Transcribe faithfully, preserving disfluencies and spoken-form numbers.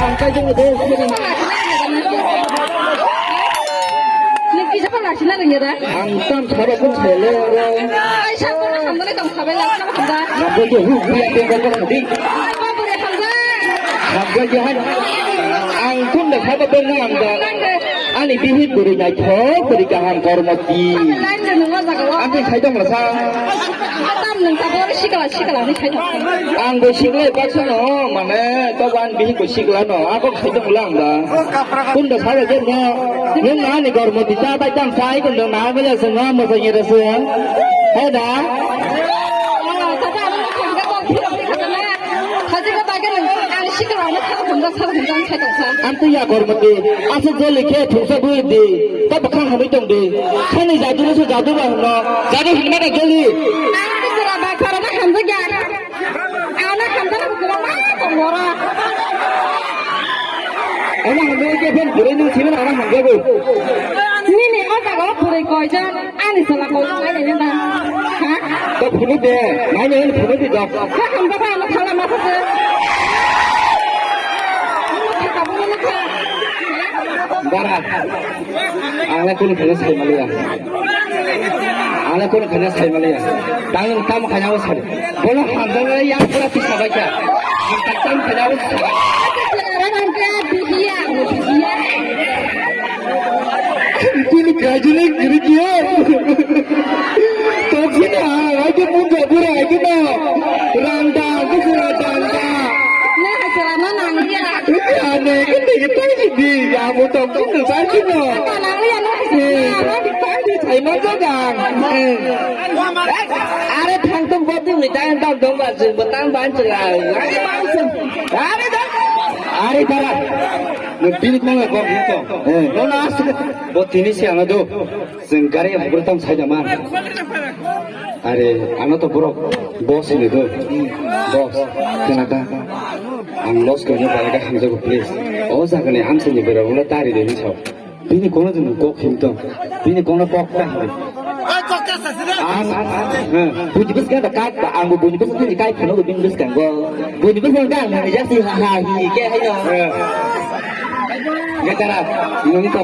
Ang kaijakno dos minute. Nung kisa pa lachi na rwngya da? Ang tam sabo kung sele oro. Ai, sa ko na hamdani tong sabai la, sa ko da. Nabo je hu hu ya tengko ko khadi. Ai, ba bure hamda. Nabo je han. Ang tunda sabo tong na hamda. Ani bihik buri naithok buri kaham kormo di. Line de nung o jaga o. Ang khe sai tong la sa. Tam nung ta bor sikla sikla ni sai tong. Ang bo sikla baksa no mane to ban bihik bo sikla no. Ako Khaitong lang da. Kunda sara je no. Nung na ni gor moti ta bai tang sai kunda na bela se no mo sai ra se. He da. Ang tu ya gor moti. Asa joli khe thungsa bui di. Ta bakang hamai tong di. Sani jadu no se jadu ba no. Jadu hinma da joli. Ang tu sura ba khara na hamja gya. Ano hamjana kwbangma tongo oro. Ano hamjana khe phone kwrwi nung simi ano hamjago. Nini o jaga o kwrwi koijon ani sala koijon ai nini da. Ha? To phunuk de, nai nai phunuk di dok. Ha hamjaba ano thala ma thase. Bara. Ang le kunu kunu sai maliya. Ang le kunu kunu sai maliya. Tang tamo kanya o sai. Bono hamjana yang pura pisa baikha. Tang kanya o sai. Kunu kajine girikiya. Toksina, aike punja pura aike na. Randa, kusura randa. Ane, kete kete di, ya mo tong kung sa kino. Sai ma jaga. Are thang tung bot ni tang tang dong ba jing ba tang ban chila. Are da. Are dara. No tini kong kong hito. No na as. Bo tini si ano do. Jeng gari yang bro tang sai da man. Are, ano to borok boss ni go. Boss, khna kha. Ang loss ko ni bai ga hamjago, please. O jaga ni hamsi ni bera ulo tari de hinso. Bini kono jeng kok him tong. Bini kono kok ta him. Ang, ha, buji bis kan da kai ba, ang buji bis kan da kai khano buji bis kan go. Buji bis kan da ang ni jasi ha ha hi ke hai no. Ge tara, nung to